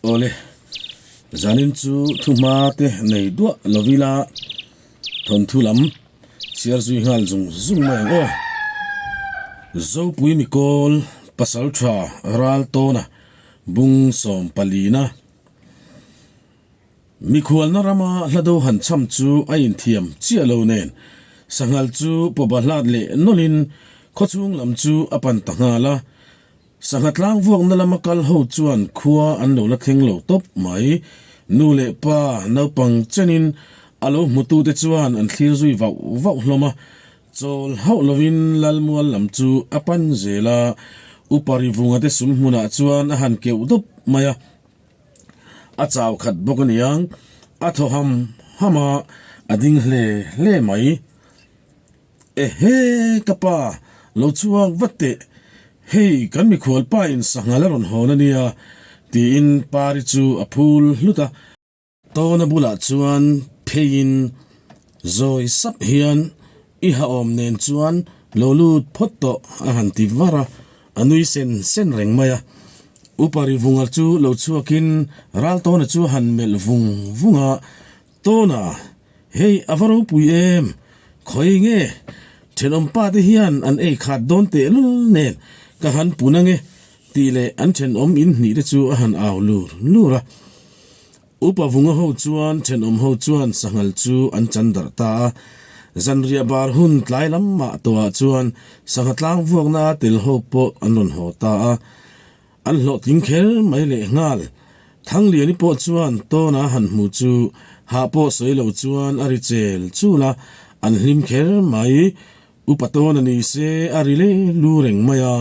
Awle, zanin chu thuhma te nei duah lo ila thawnthu lam chhiar zui nghal zung zung mai ang aw. Zopui Mikawl pasal tha ral tawna bung sawm palina. Mikhualna rama hlado han cham chu a inthiam chiah lo nen sanghal chu pawba hlat leh nawlhin khawchhung lam chu a pan ta nghal a. Sangha tlang vuakna lama kal ho chuan khua an lo la thleng lo tawp mai. Nu leh pa naupang chenin a lo hmutute chuan an thlir zui vauh vauh hlawm a. Chawl hauh lovin Lalmual lam chu a pan zel a, Upa Rivunga te sum hmunah chuan a han keuh dawp mai a. A chau khat bawk aniang, a thaw ham ham a, a ding hle hle mai. Ehe ka pa, lo chhuak vat teh, hei kan mikhual pa in sanghal a rawn hawn ania, tiin Pari chu a phul hlut a. Tawna bulah chuan pheiin zawi sap hian i hahawm nen chuan lo lut phawt tawh a han ti var a, a nui sen sen reng mai a. Upa Rivunga chu lo chhuakin Raltawna chu a han melh vung vung a, Tawna, hei a va ropui em? Khawi nge? Thenawm pa te hian an ei khat dawn tehlul nen ka han pun ange tih leh an thenawm in hnih te chu a han au lur lur a. Upa Vunga ho chuan thenawm ho chuan sanghal chu an chan darh ta a. Zanriah bar hun tlai lam mah tawhah chuan sangha tlang vuakna a tel ho pawh an rawn haw ta a. An hlawhtling kher mai leh nghal. Thangliani pawh chuan Tawna han hmu chu hah pawh sawi lo chuan a ri chel chul a, an hlim kher mai. Upa Tawna ni se a ri le lu reng mai a,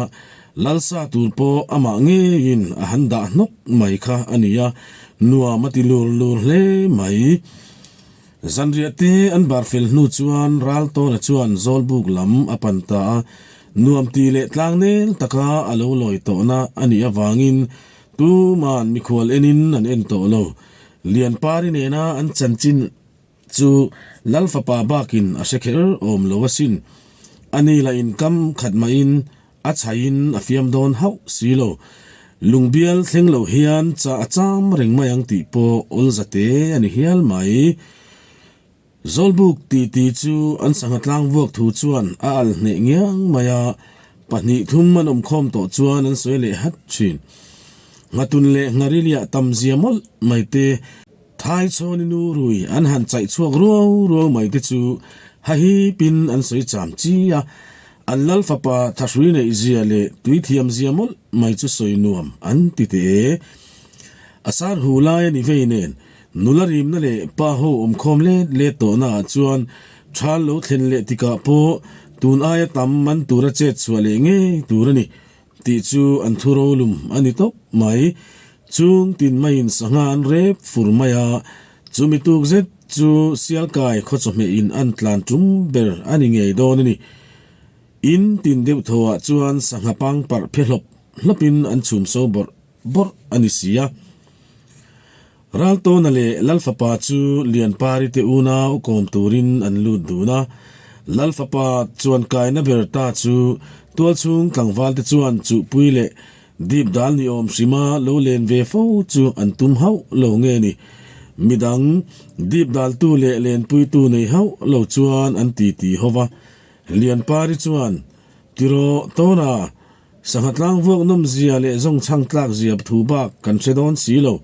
Lalsa tur pawh amah ngeiin a han dah hnawk mai kha a ni a, nuam a ti lur lur hle mai. Zanriah te an bar fel hnu chuan Raltawna chuan Zawlbuk lam a pan ta a, nuam ti leh tlang nel taka a lo lawi tawhna a nih avangin tuman mikhual enin an en tawh lo. Lianpari nena an chanchin chu Lal fapa bakin a hre kher awm lo asin. Ani lah inkam khat mahin A chhaiin a fiam dawn hauh si lo. Lungbial thleng lo hian chah a cham reng mai ang tih pawh awlza te a ni hial mai. Zawlbuk titi chu an sangha tlang vuak thu chuan a al hneh ngiang mai a, pahnih thum an awm khawm tawh chuan an sawi leh hat thin. Nghatun leh Nghariliah tam zia mawlh mai te. Thai chhawni nu rui an han chaih chhuak ruau ruau mai te chu hahipin an sawi cham chi a, an lal fapa thahrui neih zia leh tui thiam zia mawlh mai chu sawi nuam an ti teh e. A sar hu lai a ni vei nen nula rimna leh pa ho awmkhawm let let tawhna ah chuan thal lo thlen leh tikah pawh tun aia tam man tura chet chhuah leh ngei tur a ni. Tih chu an thu rolum a ni tawp mai. Chung tin maiin sangha an rep fur mai a, chumi tuk zet chu Sialkai khaw chawhmeh in an tlan tum ber a ni ngei dawn a ni. In tin deuh tho ah chuan sangha pang parh phe hlawp hlawpin an chhum so bawrh bawrh a ni si a. Raltawna leh Lalfapa chu Lianpari te unau kawm turin an lut dun a. Lalfapa chuan kaina ber ta chu tualchhung tlangval te chuan chuhpui leh dip dal ni awm hrima lo len ve fo chu an tum hauh lo nge ni. Midang dip daltu leh lenpuitu nei hauh lo chuan an titi ho va. Lianpari chuan, Tiraw Tawna, Sangha tlang vuak nawm zia leh zawng chhang tlak zia thu bak kan hre dawn si lo.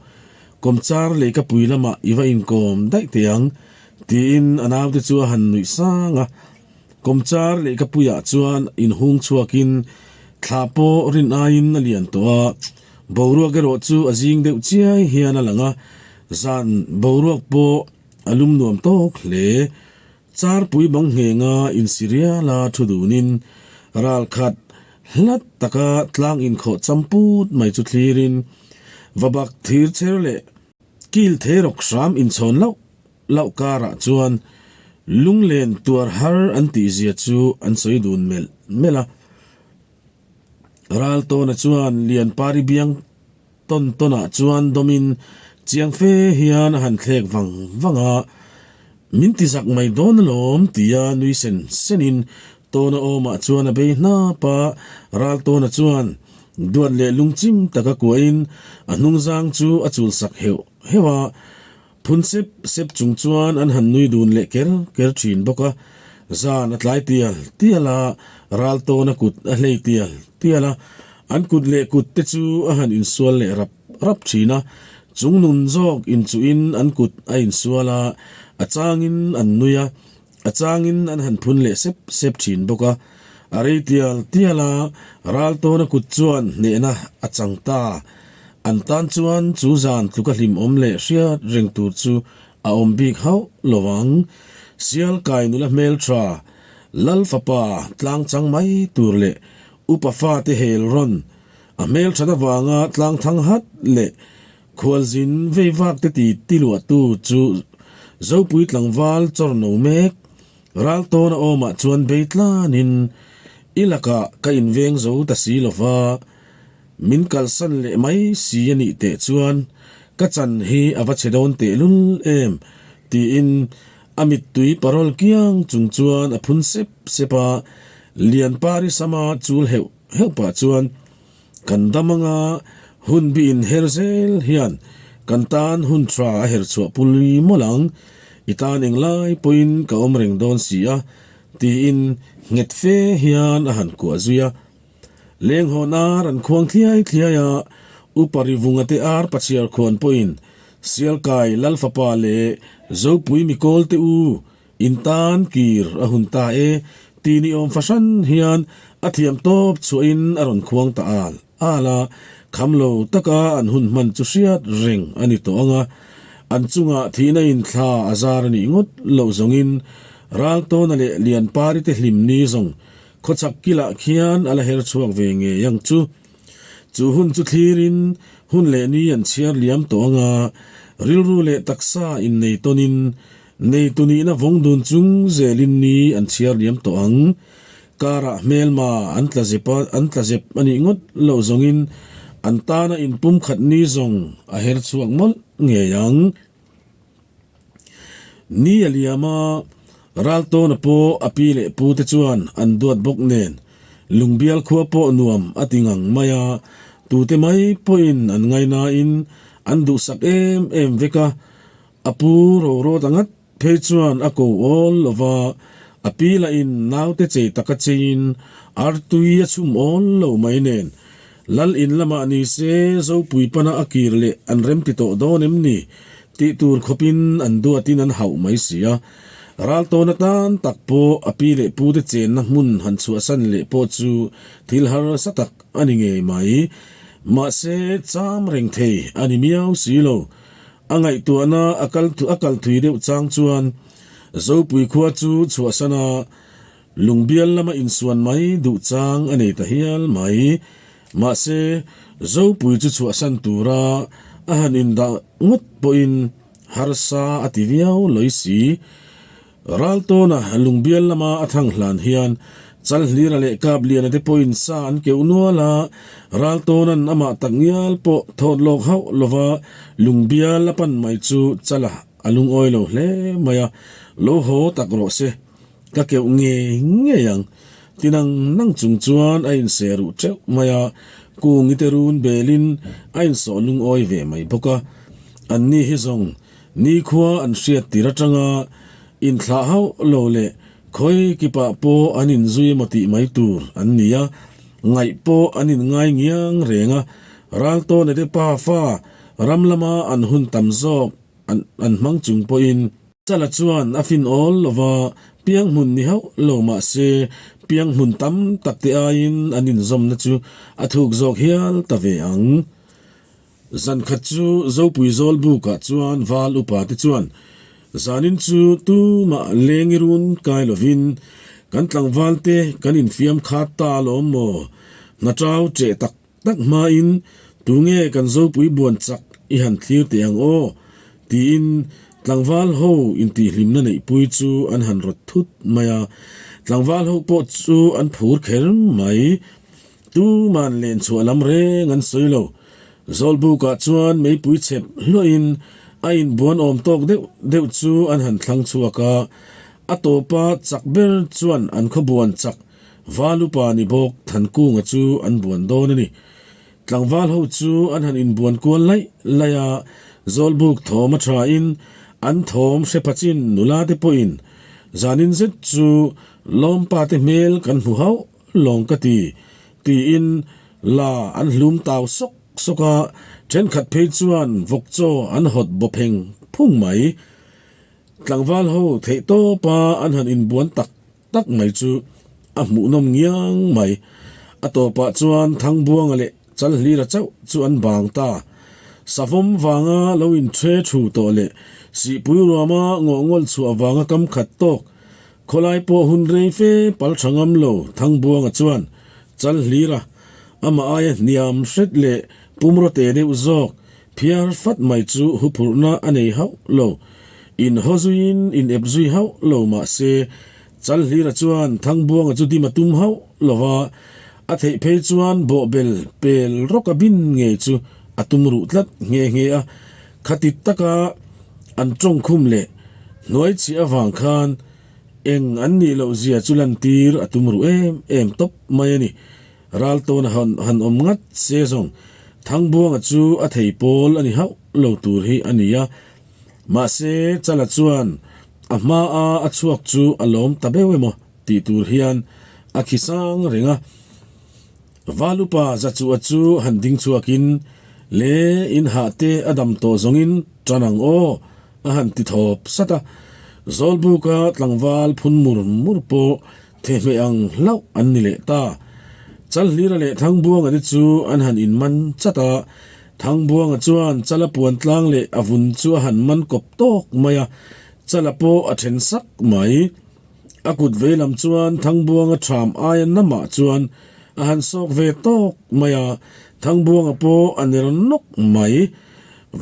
Kawmchar leikapui lamah i va inkawm daih teh ang, tiin a naute chu a han nuih sang a. Kawmchar leikapuiah chuan inhung chhuakin thla pawh rin aiin a lian tawh a, boruak erawh chu a zing deuh chiai hian a lang a, zan boruak pawh a lum nuam tawk hle. Charpui bang nghenga insi riala thu dunin ral khat hlat taka tlang inkhawh cham put mai chu thlirin vabak thir cher leh kil therawk hram inchhawn lauh lauh karah chuan lunglen tuar har an tihzia chu an sawi dun melh melh a. Raltawna chuan Lianpari biang Tawn tawnah chuan dawmin chiang fe hian a han thlek vang vang a, Min ti zak mai dawn alawm tia nui sen senin Tawna awmah chuan a bei hnap a, Raltawna chuan. Duat leh lungchim taka kuahin a hnungzang chu a chulsak heuh heuh a, phun sep sep chung chuan an han nui dun leh ker ker thin bawk a. Zan a tlai tial tial a, ral tawna kut a hlei tial tial a, an kut leh kut te chu a han insual leh rap rap thin a, chung nun zawk inchuhin an kut a insual a, a changin an nui a, A changin an han phun leh sep sep thin bawk a, a rei tial tial a, ral tawna kut chuan hnehna a chang ta. An tan chuan chu zan tluka hlimawm leh hriat reng tur chu a awm bik hauh lo ang. Sial kai nula hmel tha, Lal fapa tlang chang mai tur leh upa fate hel rawn, a hmel that avanga tlang thang hat leh Khualzin vei vak te ti ti luahtu chu Zopui tlangval chawr no mek, ral tawna awmah chuan bei tlanin i lakah ka inveng zo ta si lo va, min kalsan leh mai si a nih teh chuan ka chan hi a va chhe dawn tehlul em tiin a mittui parawl kiang chung chuan a phun sep sep a, Lianpari sama chul heuh heuh pah chuan Kan dam anga hun bi inher zel hian kan tan hun tha a her chhuah pui mawlh ang, i tan englai pawhin ka awm reng dawn si a, tiin nghet fe hian a han kuah zui a. Lenghawn ar an khuang thliai thliai a, Upa Rivunga te ar pachhiar khuan pawhin Sialkai Lalfapa leh Zopui Mikawl te u In tan kir a hun ta e, ti ni awm fahran hian a thiam tawp chhuahin a rawn khuang ta al al a, kham lo taka an hun hman chu hriat reng a ni tawh ang a, an chungah thihna in thla a zar a nih ngawt loh zawngin Raltawna leh Lianpari te hlim ni zawng khawchhak kilah khian a la her chhuak ve ngei ang chu. Chu hun chu thlirin hun leh ni an chhiar liam tawh ang a, rilru leh taksa innei tawnin Neitu nihna vawng dun chung zelin ni an chhiar liam tawh ang. Karah hmelma an tla zep a, an tla zep a nih ngawt loh zawngin an tana inpumkhat ni zawng a her chhuak mawlh ngei ang. Ni a liam a, Raltawna pawh a pi leh pu te chuan an duat bawk nen Lungbial khua pawh nuam a ti ngang mai a, tute mai pawhin an ngainain an duhsak em em vek a, A pu Rorawt a ngat phei chuan a ko awl lo va, a pi lahin naute chei taka cheiin artui a chhum awl lo mai nen. Lal in lamah ni se Zopui pana a kir leh an remti tawh dawn em ni tih tur khawpin an duatin an hauh mai si a. Raltawn atan tak pawh a pi leh pute chenna hmun han chhuahsan leh pawh chu thil harsa tak a ni ngei mai. Mahse cham reng thei a ni miau si lo. A ngaihtuahna a kal a kal thui deuh chang chuan Zopui khua chu chhuahsan a, Lungbial lama insuan mai duh chang a nei ta hial mai. Mahse, Zopui chu chhuahsan tura a han indah ngawt pawhin harsa a ti viau lawi si. Raltawna Lungbial lama a thang hlan hian Chalhlira leh Kapliana te pawhin sa an keuh nual a, Raltawna'n amah tak ngial pawh thawt lawk hauh lova Lungbial a pan mai chu Chala a lungawi lo hle mai a, lo haw tak rawh se, ka keuh ngei ngei ang ti nang nang chung chuan a inse ruh teuh mai a, Kungi te run belin a insawh lungawi ve mai bawk a, anni hi zawng Nikhua an hriat tir atanga inthlah hauh lo leh khawi kipah pawh an inzui emaw tih mai tur an ni a, ngaih pawh an inngai ngiang reng a, Raltawna te pafa ram lama an hun tam zawk an an hmang chung pawhin. Chala chuan a fin awl lo va, piang hmun ni hauh lo mah se piang hmun tam tak te aiin an inzawmna chu a thuk zawk hial ta ve ang. Zan khat chu Zopui zawl bukah chuan val upa te chuan zanin chu tumah leng i run kai lovin kan tlangval te kan infiam khat ta alawm maw? Hna tau cheh tak tak hmain tunge kan Zopui buan chak i han thlir teh ang aw? tiin tlangval ho intihhlimna neihpui chu an han rawt thut mai a, tlangval ho pawh chu an phur kher mai. Tuman len chhuah lam reng an sawi lo. Zawlbukah chuan meipui chep hluahin a inbuan awm tawk deuh deuh chu an han thlang chhuak a, a tawpa chak ber chuan an khawbuan chak Valupa ni bawk Thankunga chu an buan dawn a ni. Tlangval ho chu an han inbuan kual laih laih a, Zawlbuk thawm a thain an thawm hre phachin nula te pawhin zanin zet chu lawmpa te hmel kan hmu hauh lawng ka ti tiin la an hlum tau sawk sawk a, thenkhat phei chuan vawk chaw an hawt baw pheng phung mai. Tlangval ho theih tawpa an han inbuan tak tak mai chu a hmuhnawm ngiang mai. A tawpah chuan Thangbuanga leh Chalhlira chauh chu an bang ta. Savawm vanga lo inṭhe thu tawh leh Sihpui ruama ngawhngawl chhuah vanga kam khat tawk khawlai pawh hun rei fe pal tha ngam lo Thangbuanga chuan Chalhlira amah aia hniam hret leh pumraw te deuh zawk Phiar fat mai chu huphurhna a nei hauh lo. In haw zuiin in ep zui hauh lo mah se, Chalhlira chuan Thangbuanga chu dim a tum hauh lo va, a theih phei chuan bawhbel pel rawk a bin ngei chu a tum ruh tlat nghe nghe a. Khati taka an tawngkhum leh hnuai chhiah avang khan eng an nih loh zia chu lantir a tum ruh em em tawp mai a ni. Ral tawn a han awm ngat se zawng Thangbuanga chu a thei pawl a ni hauh lo tur hi a ni a. Mahse, Chala chuan a hmaa a chhuak chu a lawm ta beuh emaw tih tur hian a khi sang reng a. Valupa Zachua chu han ding chhuakin, Le in hah te a dam tawh zawngin tan ang aw a han ti thawp sat a. Zawlbuka tlangval phun mur mur pawh Thehmeh ang hlauh an ni leh ta. Chalhlira leh Thangbuanga te chu an han inman chat a, Thangbuanga chuan Chala puan tlang leh a vun chu a han man kawp tawk mai a, Chala pawh a then sak mai. A kut veilam chuan Thangbuanga ṭham aia namah chuan a han sawk ve tawk mai a, Thangbuanga pawh a ner nawk mai.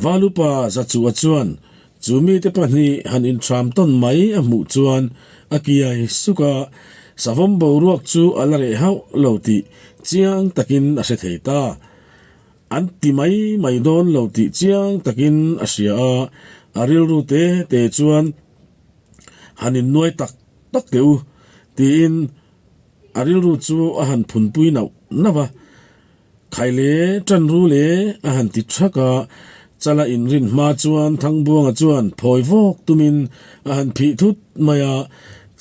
Valupa Zachua chuan Chu mite pahnih han inthram tawn mai a hmuh chuan a kiai suk a, savawm boruak chu a la reh hauh lo tih chiang takin a hre thei ta. An ti mai mai dawn lo tih chiang takin a hria a, a rilru te te chuan han innuai tak tak teh u tiin a rilru chu a han phunpui nauh nauh a. Khaile ṭan ru le a han ti ṭhak a, Chala inrin hma chuan Thangbuanga chuan phawi vawk tumin a han phih thut mai a,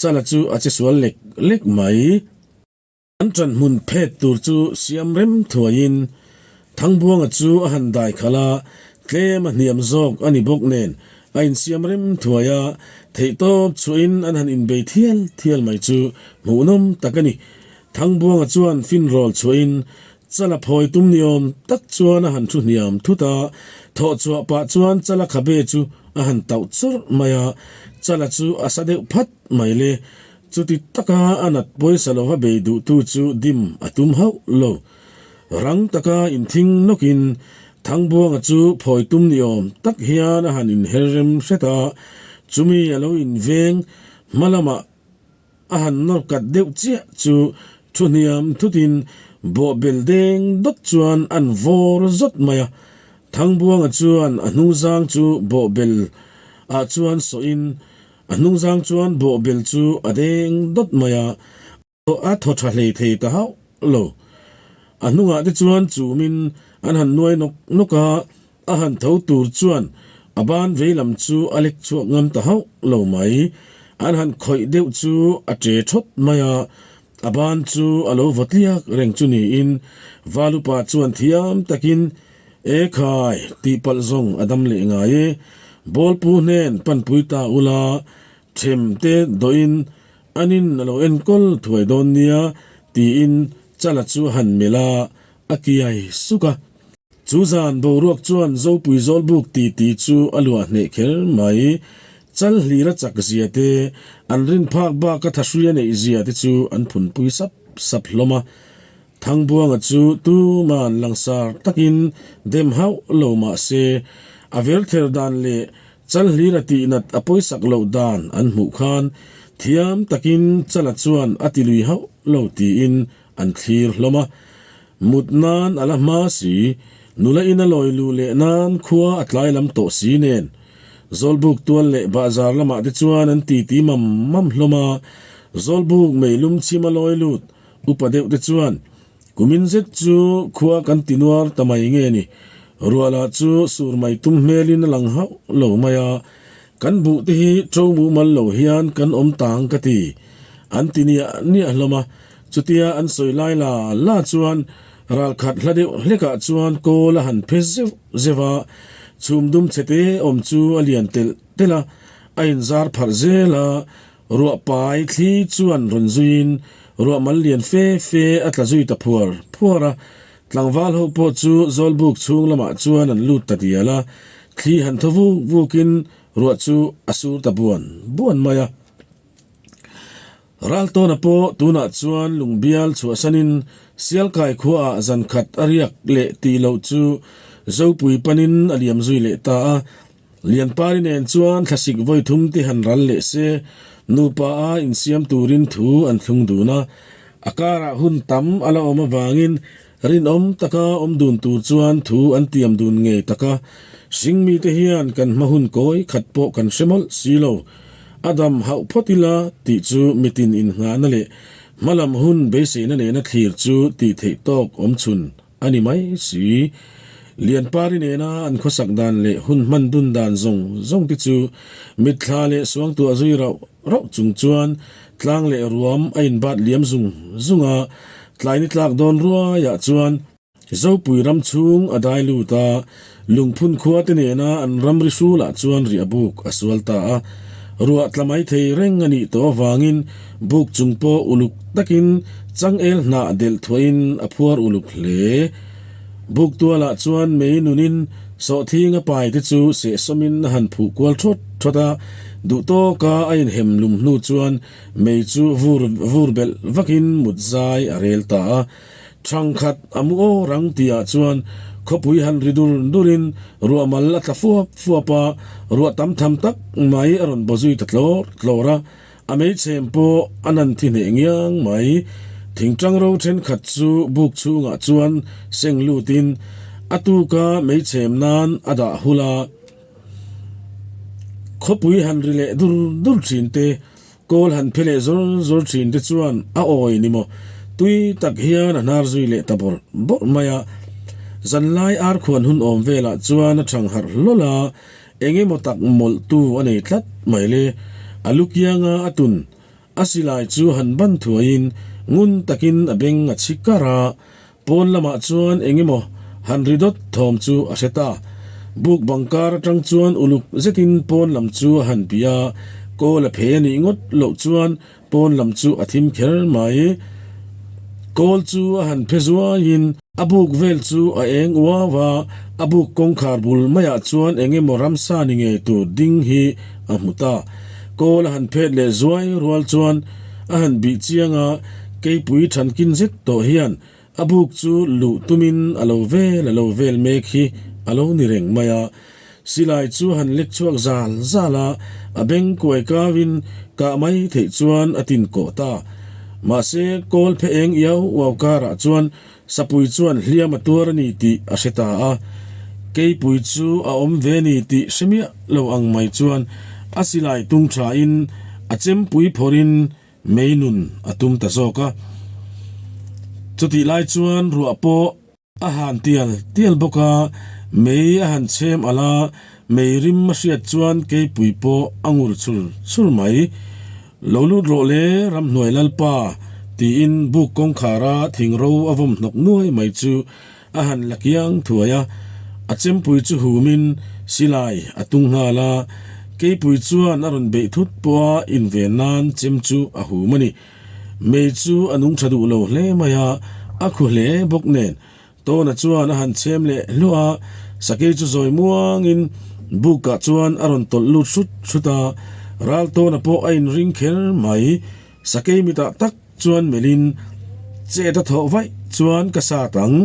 Chala chu a che sual lek lek mai. An ṭan hmun phet tur chu siam rem thuaiin Thangbuanga chu a han dai khalh a, tlem a hniam zawk a ni bawk nen a insiam rem thuai a, theihtawp chhuahin an han inbei thial thial mai chu hmuhnawm tak a ni. Thangbuanga chuan finrawl chhuahin Chala phawi tum ni awm tak chuan a han thu hniam thut a, thawh chhuah pah chuan Chala khabe chu a han tauh chawrh mai a, Chala chu a sa deuh phat mai le. Chuti taka a nat pawisa lova bei duhtu chu dim a tum hauh lo. Rang taka inthing nawkin Thangbuanga chu phawi tum ni awm tak hian a han inher rem hret a, chumi a lo inveng hma lamah A han nawr kat deuh chiah chu thu hniam thutin bawhbel deng dawt chuan an vawr zawt mai a. Thangbuanga chuan a hnungzang chu bawhbel ah chuan sawhin a hnungzang chuan bawhbel chu a deng dawt mai a, a thaw tha hlei thei ta hauh lo. A hnungah te chuan chumin an han nuai nawk nawk a, A han tho tur chuan a ban veilam chu a lek chhuak ngam ta hauh lo mai. An han khawih deuh chu a ṭe ṭhawt mai a, a ban chu a lo vaw tliak reng chu niin Valupa chuan thiam takin, E khai, tihpalh zawng a dam leh ngai e, Bawlpu hnen panpui ta ula, ṭhem te dawhin anin a lo enkawl thuai dawn nia, tiin Chala chu a han melh a, a kiai suk a. Chu zan boruak chuan Zopui Zawlbuk titi chu a luah hneh kher mai. Chal hlir a chak zia te, an rin phak bak a thahrui a neih zia te chu an phunpui sap sap hlawm a. Thangbuanga chu tuman langsar takin dem hauh lo mah se, a verther dan leh chal hlir a tihnat a pawisak loh dan an hmuh khan thiam takin Chala chuan a ti lui hauh lo tiin an thlir hlawm a. Mut nan a la hma si, nula in a lawi luh leh nan khua a tlai lam tawh si nen. Zawlbuk tual leh bahzar lamah te chuan an titi mam mam hlawm a, Zawlbuk meilum chhim a lawi lut upa deuh te chuan. Kumin zet chu khua kan ti nuar ta mai nge ni? Ruah lah chu sur mai tum hmelin a lang hauh lo mai a, kan buh te hi ṭo mumal lo hian kan awm tang ka ti. An ti niah niah hlawm a, chutia an sawi lai la la chuan ralkhat hla deuh hlekah chuan kawl a han phe zeuh zeuh a, chhum dum chhete awm chu a lian telh telh a, a inzar pharh zel a, Ruah pai thli chuan rawn zuiin ruah mal lian fe fe a tla zui ta phuar phuar a, tlangval ho pawh chu Zawlbuk chhung lamah chuan an lut ta dial a, thli han thaw vuk vukin ruah chu a sur ta buan buan mai a. Raltawna pawh tunah chuan lungbial chhuahsanin Sialkai khuaah zan khat a riak leh tih loh chu Zopui panin a liam zui leh ta a, Lianpari nen chuan thlasik vawi thum te han ral leh se, nupa a insiam turin thu an thlung dun a. A karah hun tam a la awm avangin rinawm taka awm dun tur chuan thu an tiam dun ngei tak a. Hringmi te hian kan hma hun kawi khat pawh kan hre mawlh si lo. A dam hauh phawt ila tih chu mitin innghahna leh hmalam hun beiseina nena thlir chu tih theih tawk awm chhun A ni mai si. Lianpari nena an khawsak dan leh hun hman dun dan zawng zawng te chu mitthla leh suangtuah zui rauh rauh chung chuan tlang leh ruam a inbat liam zung zung a, tlai ni tlak dawn ruaiah chuan Zopui ram chhung a dai lut a, lungphun khua te nena an ramri hrulah chuan riah buk a sual ta a. Ruah tla mai thei reng a nih tawh avangin buk chung pawh uluk takin changel hnah delh thuahin a phuar uluk hle. Buk tualah chuan mei nunin sawhthing a pai te chu sehsawmin a han phuh kual thawt thawt a, duh tawka a inhem lum hnu chuan mei chu vur vur belh vakin mut zai a rel ta a. Thangkhat a mu aw rang tihah chuan khawpui han ri dur durin ruah mal a tla fuap fuap a, ruah tam tham tak mai a rawn baw zui ta tlawr tlawr a, a meichhem pawh a nan thi hneh ngiang mai. Thingtang ro thenkhat chu buk chhungah chuan seng lutin a tuka meichhem nan a dah hul a, khawpui han ri leh dur dur thin te Kawl han phe leh zawr zawr thin te chuan a awi ni maw? Tui tak hian a hnar zui leh ta bawrh bawrh mai a. Zanlai arkhuan hun awm velah chuan a thang harh hlawl a, eng emaw tak mawlhtu a nei tlat mai le. A lu kianga a tun a silai chu han ban thuaiin ngun takin a beng a chhi kar a, Pawn lamah chuan eng emaw han ri dawt thawm chu a hre ta. Buk bang kar atang chuan uluk zetin pawn lam chu a han bih a, kawl a phei a nih ngawt loh chuan pawn lam chu a thim kher mai. Kawl chu a han phe zuaiin a buk vel chu a eng uau a, a buk kawngkhar bul maiah chuan eng emaw ramsa ni ngei tur ding hi a hmu ta. Kawl a han phet leh zuai rual chuan a han bih chiang a, keipui thankin zet tawh hian a buk chu luh tumin a lo vel a lo vel mek hi a lo ni reng mai a. Silai chu han lek chhuak zal zal a, a beng kuai kauin kah mai theih chuan a tin kawh ta. Mahse, kawl phe eng iau uau karah chuan Sapui chuan hliam a tuar a ni tih a hre ta a, keipui chu a awm ve ni tih hre miah lo ang mai chuan a silai tung thain a chempui phawrhin mei nun a tum ta zawk a. Chutih lai chuan ruah pawh a han tial tial bawk a, mei a han chhem alh a, mei rim a hriat chuan keipui pawh a ngur chur chur mai. Lo lut rawh le, ramhnuai lalpa, tiin buk kawngkhara thingro a vawm hnawk nuai mai chu a han la kiang thuai a, a chempui chu humin silai a tung nghal a, keipui chuan a rawn beih thut pawha inven nan chem chu a hum a ni. Mei chu a nung tha duh lo hle mai a, a khu hle bawk nen Tawna chuan a han chhem leh hluah a, sakei chu zawi muangin bukah chuan a rawn tawlh lut hrut hrut a, ral Tawna pawh a inring kher mai. Sakei mitah tak chuan melhin, Chet a thawh vaih chuan ka sat ang,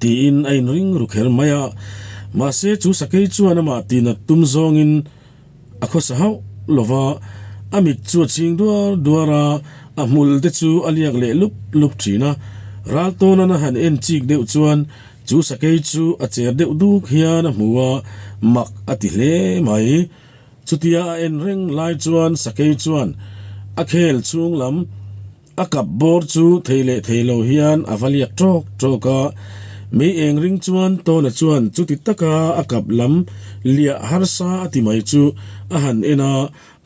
tiin a inring ru kher mai a. Mahse chu sakei chuan amah tinat tum zawngin A khawsa hauh lo va, a mit chu a chhing duar duar a, a hmul te chu a liak leh lup lup thin a. Ral tawnan a han en chik deuh chuan chu sakei chu a cher deuh duk hian a hmu a, mak a ti hle mai. Chutia a en reng lai chuan sakei chuan a khel chhung lam. A kap bawr chu thei leh thei lo hian a va liak ṭawk ṭawk a. Mei eng ring chuan Tawna chuan chuti taka a kap lam liah harsa a ti mai chu a han en a,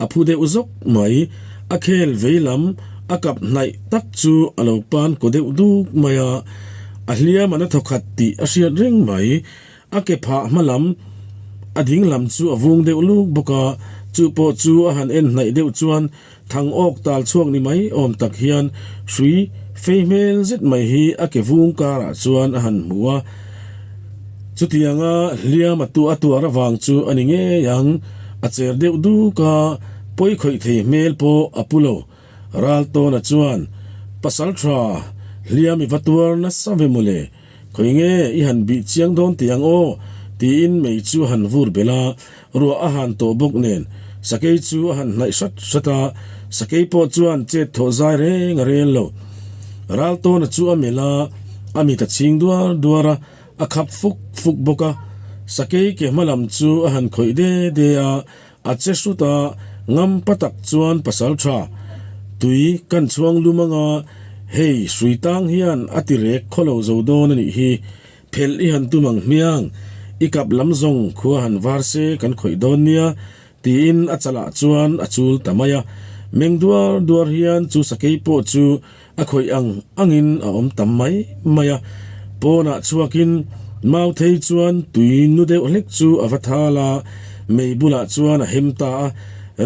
a phu deuh zawk mai. A khel vei lam a kap hnaih tak chu a lo pan kaw deuh duk mai a, a hliam a na thawkhat tih a hriat reng mai. A ke phah hma lam a ding lam chu a vung deuh luk bawk a, chu pawh chu a han en hnaih deuh chuan thang awk tal chhuak ni mai awm tak hian hrui fei hmel zet mai hi a ke vung karah chuan a han hmu a. Chutianga hliam a tuah a tuar avang chu a ni ngei ang, a cher deuh duk a, pawi khawih thei hmel pawh a pu lo. Raltawna chuan, Pasal tha, hliam i va tuar nasa ve mawle. Khawi nge i han bih chiang dawn tih ang aw? tiin mei chu a han vur belh a, ruah a han tawh bawk nen sakei chu a han hnaih hrat hrat a, sakei pawh chuan chet thawh zai reng a rel lo. Raltawna chu a melh a, a mit a chhing duar duar a, a khap fuk fuk bawk a, sakei ke hma lam chu a han khawih de de a, A che hrut a, ngam pa tak chuan pasal tha, tui kan chhuang lum anga, hei hrui tang hian a ti rek khaw lo zo dawn a nih hi, phelh i han tum ang hmiang, i kap lam zawng khua han var se kan khawih dawn nia, tiin a chalah chuan a chul ta mai a. Meng duar duar hian chu sakei pawh chu A khawih ang angin a awm tam mai mai a, pawnah chhuakin Mauthei chuan tui nu deuh hlek chu a va thal a, mei bulah chuan a hem ta a,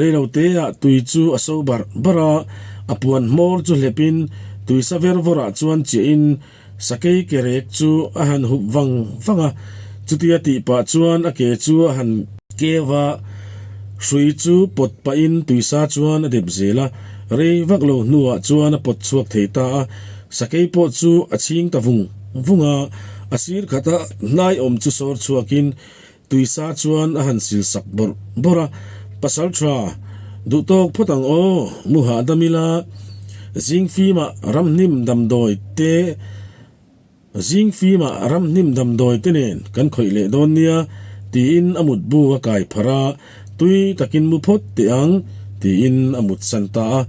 reiloteah tui chu a so barh barh a, a puan hmawr chu hlepin tui sa ver vawrah chuan chiahin sakei ke rek chu a han hup vang vang a, chutia tih pah chuan a ke chu a han keu a, hrui chu pawt pahin tuisa chuan a dep zel a. Rei vak lo hnuah chuan a pawt chhuak thei ta a, sakei pawh chu a chhing ta vung vung a, a sir khata hnai awm chu sawr chhuakin tuisa chuan a han sil sak bawrh bawrh a, Pasal tha, duh tawk phawt ang aw, mu hahdam ila, zing fimah ramhnim damdawi te, Zing fimah ramhnim damdawi te nen kan khawih leh dawn nia, tiin a mutbu a kai pharh a, tui takin mu phawt teh ang, tiin a mut san ta a.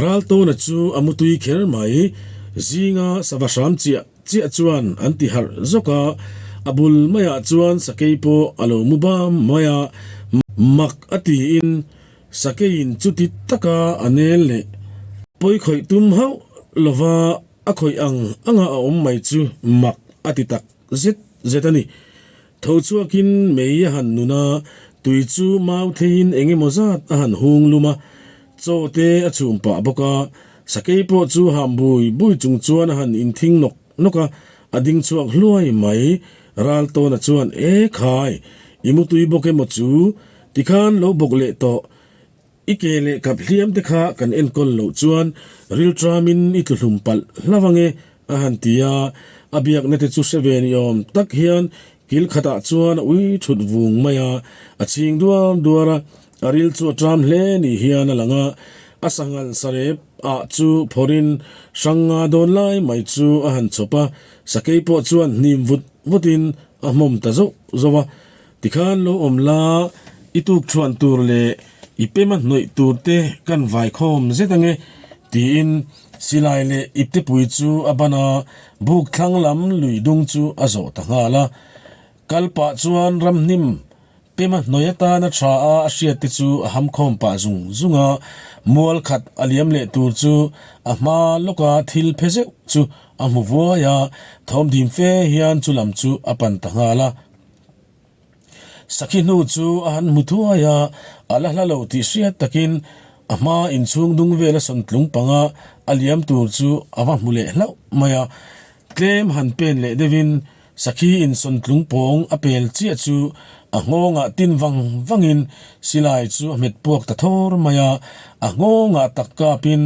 Raltawna chu a mu tui kher mai, zinga sava hram chiah chiah chuan an ti harh zawk a, a bul maiah chuan sakei pawh a lo mu bam mai a, mak a tiin Sakeiin chuti taka a nel leh pawi khawih tum hauh lova a khawih ang anga a awm mai chu mak a ti tak zet zet a ni. Tho chhuakin mei a han nun a, tui chu mau theiin eng emaw zat a han hung lum a, chaw te a chhum pah bawk a, sakei pawh chu ham bui bui chung chuan a han inthing nawk nawk a, a ding chhuak hluai mai. Raltawna chuan, E khai, i mutui bawk emaw chu? Tikhan lo bawk leh tawh, i ke leh kap hliam te kha kan enkawl loh chuan rilṭamin i tluhlum palh hlauh ange, a han ti a. A biakna te chu hre ve ni awm tak hian kil khatah chuan a ui ṭhut vung mai a, a chhing duar duar a, a ril chu a ṭam hle ni hian a lang a. A sanghal sarep ah chu phawrhin hrang nga dawn lai mai chu a han chhawp a, sakei pawh chuan hnim vut vutin a hmawm ta zauh zauh a. Tikhan lo awm la, i tuk chhuan tur leh i pema hnawih tur te kan vai khawm zet ange, tiin silai leh iptepui chu a ban a, buk thlang lam lui dung chu a zawh ta nghal a. Kal pah chuan ramhnim pema hnawih atana tha a a hriat te chu a ham khawm pah zung zung a, mual khat a liam leh tur chu a hma lawka thil phe zeuh chu a hmu vuai a, thawm dim fe hian chu lam chu a pan ta nghal a. Sakhi hnu chu a han hmu thuai a, a la hla lo tih hriat takin a hma inchhung dung vela sawntlung panga a liam tur chu a va hmu leh hlauh mai a. Tlem han pen leh deuhin sakhi in sawntlung pawng a pel chiah chu a nghawngah tin vang vangin silai chu a hmet puak ta thawr mai a, a nghawngah tak kapin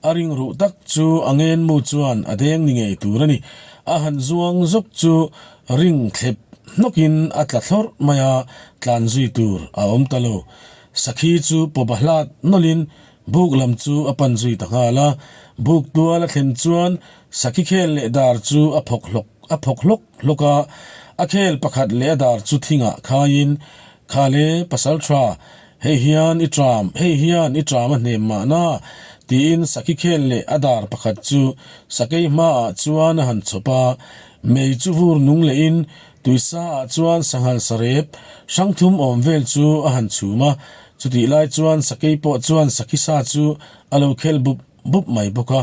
a ring ruh tak chu a ngenmu chuan a deng ni ngei tur a ni. A han zuang zawk chu ring thlep hnawkin a tla thlawrh mai a, tlan zui tur a awm ta lo. Sakhi chu pawpa hlat nawlhin buk lam chu a pan zui ta nghal a. Buk tual a thlen chuan sakhi khel leh dar chu a phawk hlawk a phawk hlawk hlawk a. A khel pakhat leh a dar chu thingah khaiin, Khale, Pasaltha! Hei hian i ṭam, hei hian i ṭam a hnem mahna, tiin sakhi khel leh a dar pakhat chu sakei hmaah chuan a han chhawp a. Mei chu vur nung lehin tuisaah chuan sanghal sarep hrang thum awm vel chu a han chhum a. Chutih lai chuan sakei pawh chuan sakhi sa chu a lo khel bup bup mai bawk a.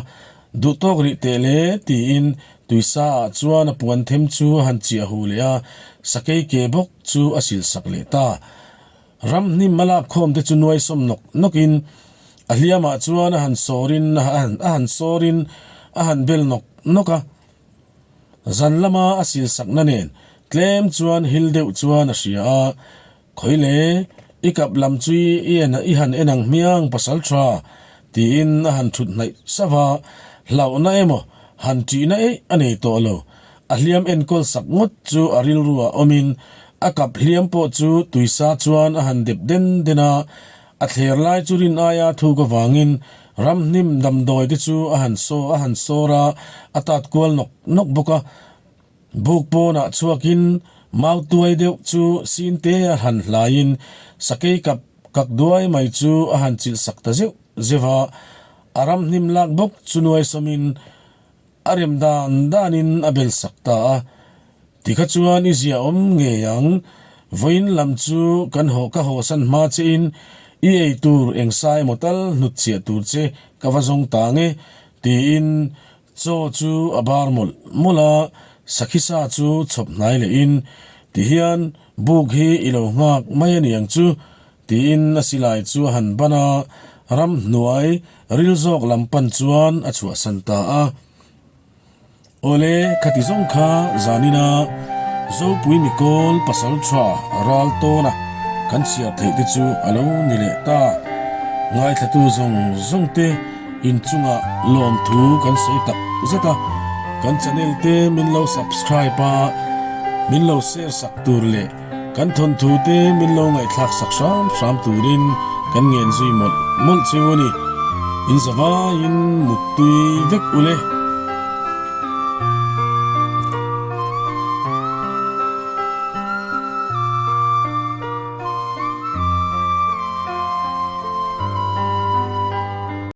Duh tawk rih teh le, tiin tuisaah chuan a puan them chu a han chiah hu leh a, sakei ke bawk chu a silsak leh ta. Ramhnim a lak khawm te chu nuai sawm nawk nawk in a hliam ah chuan a han sawr in a han sawr in a han bel nawk nawk a. Zan lama a sil sakna nen tlem chuan hil deuh chuan a hria a, Khawi le, i kap lam chu i en i han en ang hmiang pasal tha tiin a han thut hnaih sauh a, hlauhna emaw han ṭihna eih a nei tawh lo. A hliam enkawl sak ngawt chu a rilru ah awmin a kap hliam pawh chu tuisa chuan a han dep den den a, a thler lai chu rin aia thuk avangin ramhnim damdawi te chu a han saw a han sawr a, a tat kual nawk nawk bawk a. Buk pawnah chhuakin mau tuai deuh chu sin te a han hlaiin sakei kap kak duai mai chu a han chilh sak ta zeuh zeuh a, a ramhnim lak bawk chu nuai sawmin A rem dan danin a bel sak ta a, Tikha chuan i zia awm ngei ang, vawiin lam chu kan haw ka hawsan hma che in i ei tur eng sa emaw tal hnut chhiah tur che ka va zawng ta nge, tiin chaw chu a bar mawlh mawlh a, sakhi sa chu chhawp hnai leh in tihian buk hi i lo nghak mai a niang chu Tiin a silai chu a han ban a, ramhnuai ril zawk lam pan chuan a chhuahsan ta a. Awle, khati zawng kha zanina Zopui Mikawl pasal tha ral tawna kan chhiar theih te chu a lo ni leh ta. Ngaithlatu zawng zawng te inchungah lawmthu kan sawi tak zet a, kan channel te min lo subscribe a, min lo share sak tur leh Kan thawnthu te min lo ngaihthlak sak hram hram turin kan ngen zui mawlh mawlh cheu a ni. In zavaiin muttui vek ule.